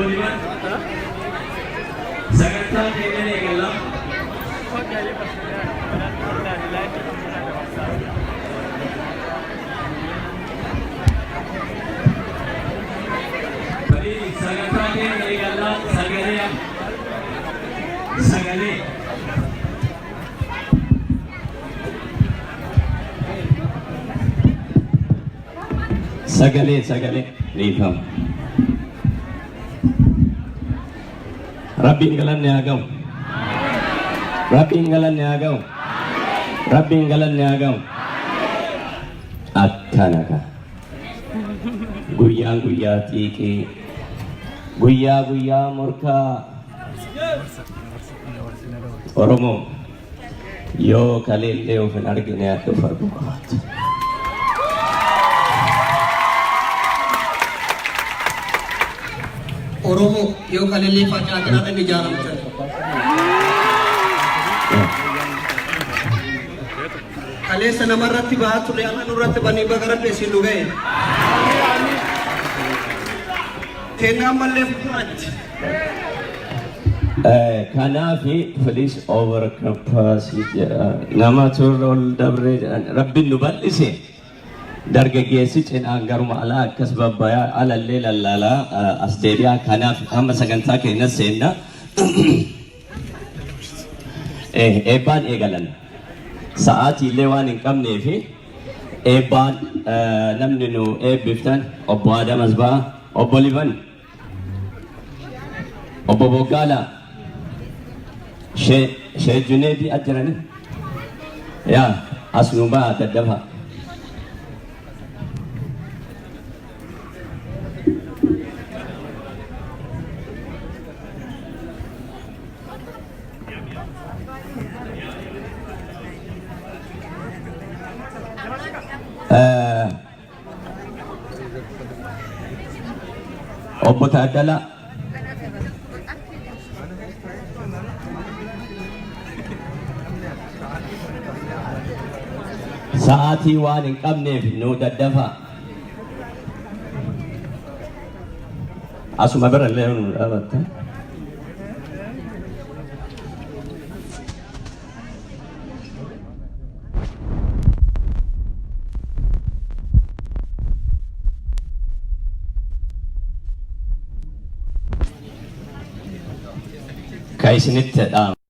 Obbo Liban sagantaa keenya eegalla. Please, sagantaa keenya eegalla. Sagalee, sagalee. Sagalee, sagalee, dhiifama. Rabbiin galanni haa ga'u. Rabbiin galanni haa ga'u. Rabbiin galanni haa ga'u. Akkana ka. Guyyaan guyyaa xiiqii. Guyyaa guyyaa morkaa. Oromoo yoo kaleellee of hin argine adda of arguu qabaatu. Oromoo yoo kaleellee facaatinaadhaan ijaaramtan. Kaleessa namarratti bahaa turre, amma nurratti banii, baga Rabbi isin nu ga'e. Kennaan ammallee fuulduratti. Kanaaf please, over capacity nama turre ol dabree jedhan. Rabbiin nu bal'ise. Dargaggeessi cinaan garuma alaa akkas babbayaa alallee lallaalaa as deebi'aa. Kanaaf hamma sagantaa keenya seenna. Eebbaan eegalan. Sa'aatii illee waan hin qabnee fi eebbaan namni nu eebbiftan obbo Adam Asbaa, obbo Liban, obbo Boggaalaa, Shee Juneedii as jiranii yaa as nu ba'a daddafa. Obbo Taaddalaa. Sa'aatii waan hin qabneef nu daddafaa. Asuma bira illee nu dhaabatta. Ka isinitti dhaamu.